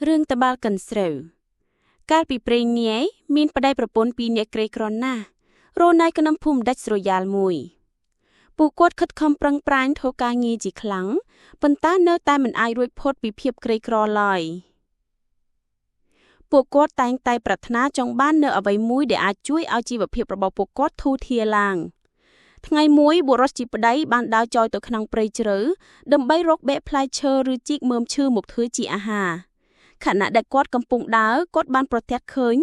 រឿងត្បាល់កិនស្រូវកាលពីព្រេងនាយមានប្តីប្រពន្ធពីរនាក់ក្រីក្រណាស់រស់នៅក្នុងភូមិដាច់ស្រយាលមួយពួកគាត់ខិតខំប្រឹងប្រែងធ្វើការងារជាខ្លាំងប៉ុន្តែនៅតែមិនអាចរួចផុតពីភាពក្រីក្រឡើយពួកគាត់តែងតែប្រាថ្នាចង់បាននូវអ្វីមួយដែលអាចជួយឲ្យជីវភាពរបស់ពួកគាត់ធូរធារឡើងថ្ងៃមួយបុរសជាប្តីបានដើរចោយទៅក្នុងព្រៃជ្រៅដើម្បីរកបេះផ្លែឈើឬជីកមើមឈើមកធ្វើជាអាហារខណៈដែលគាត់កំពុងដើរគាត់បានប្រទះឃើញ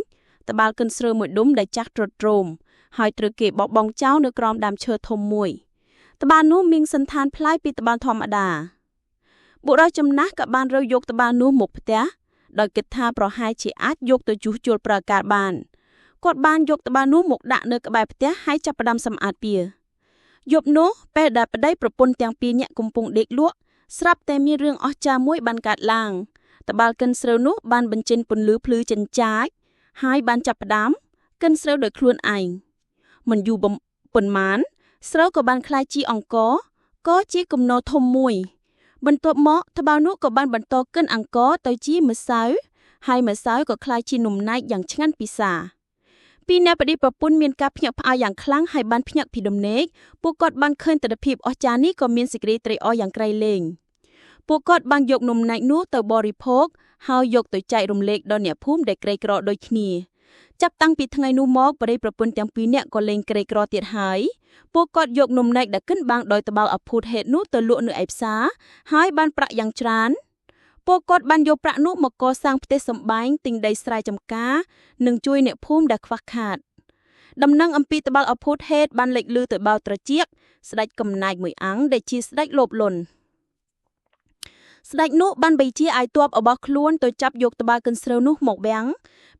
ត្បាល់កិនស្រូវមួយដុំដែលចាស់ទ្រុឌទ្រោមហើយត្រូវគេបោះបង់ចោលនៅក្រោមដើមឈើធំមួយត្បាល់នោះមានសន្តានប្លែកពីត្បាល់ធម្មតាបុរសចំណាស់ក៏បានរើយកត្បាល់នោះមកផ្ទះដោយគិតថាប្រហែលជាអាចយកទៅជួសជុលប្រើការបានគាត់បានយកត្បាល់នោះមកដាក់នៅក្បែរផ្ទះហើយចាប់ផ្ដើមសម្អាតវាយប់នោះពេលដែលប្តីប្រពន្ធទាំងពីរនាក់កំពុងដេកលក់ស្រាប់តែមានរឿងអស្ចារ្យមួយបានកើតឡើងត្បាល់កិនស្រូវនោះបានបញ្ចេញពន្លឺភ្លឺចិញ្ចាចហើយបានចាប់ផ្ដើមកិនស្រូវដោយខ្លួនឯងមិនយូរប៉ុន្មានស្រូវក៏បានក្លាយជាអង្ករក៏ជាគំនរធំមួយបន្ទាប់មកត្បាល់នោះក៏បានបន្តកិនអង្ករទៅជាម្សៅហើយម្សៅក៏ក្លាយជានំណែកយ៉ាងឆ្ងាញ់ពិសាពីអ្នកប្តីប្រពន្ធមានការភ្ញាក់ផ្អើលយ៉ាងខ្លាំងហើយបានភ្ញាក់ពីដំណេកពួកគាត់បានឃើញទិដ្ឋភាពអស្ចារ្យនេះក៏មានសេចក្តីត្រេកអរយ៉ាងក្រៃលែងពួកគាត់បានយកនំណែកនោះទៅបរិភោគហើយយកទៅចែករំលែកដល់អ្នកភូមិដែលក្រីក្រដូចគ្នាចាប់តាំងពីថ្ងៃនោះមកប្តីប្រពន្ធទាំងពីរនាក់ក៏លែងក្រីក្រទៀតហើយពួកគាត់យកនំណែកដែលកិនបានដោយត្បាល់អភូតហេតុនោះទៅលក់នៅឯផ្សារហើយបានប្រាក់យ៉ាងច្រើនពួកគាត់បានយកប្រាក់នោះមកកសាងផ្ទះសម្បែងទិញដីស្រែចម្ការនិងជួយអ្នកភូមិដែលខ្វះខាតដំណឹងអំពីត្បាល់អភូតហេតុបានលេចឮទៅបោត្រចៀកស្ដេចកំណាចមួយអង្គដែលជាស្ដេចលោភលន់ស្ដេចនោះបានបញ្ជាឲ្យទ័ពរបស់ខ្លួនទៅចាប់យកត្បាល់កិនស្រូវនោះមកវាំង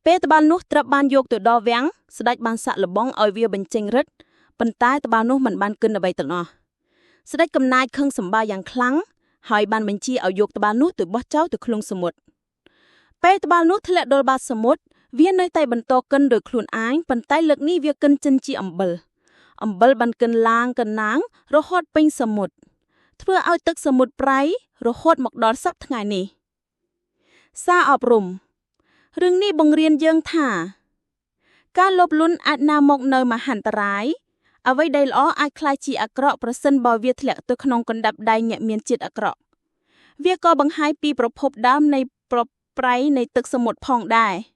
ពេលត្បាល់នោះត្រូវបានយកទៅដល់វាំងស្ដេចបានសាក់លបងឲ្យវាបញ្ចេញឫទ្ធិប៉ុន្តែត្បាល់នោះមិនបានកិនអ្វីទាំងអស់ស្ដេចកំណាចខឹងសម្បាយ៉ាងខ្លាំងហើយបានបញ្ជាឲ្យយកត្បាល់នោះទៅបោះចោលទៅក្នុងសមុទ្រពេលត្បាល់នោះធ្លាក់ដល់បាតសមុទ្រវានៅតែបន្តកិនដោយខ្លួនឯងប៉ុន្តែលើកនេះវាកិនចិនជាអំបិលអំបិលបានកិនឡើងកិនណាងរហូតពេញសមុទ្រធ្វើឲ្យទឹកសមុទ្រប្រៃរហូតមកដល់សប្តាហ៍ថ្ងៃនេះសារអប់រំរឿងនេះបង្រៀនយើងថាការលោភលន់អាចនាំមកនូវមហន្តរាយអ្វីដែលល្អអាចក្លាយជាអាក្រក់ប្រសិនបើវាធ្លាក់ទៅក្នុងកណ្ដាប់ដៃអ្នកមានចិត្តអាក្រក់វាក៏បង្ហាញពីប្រភពដើមនៃប្រប្រៃនៃទឹកសមុទ្រផងដែរ។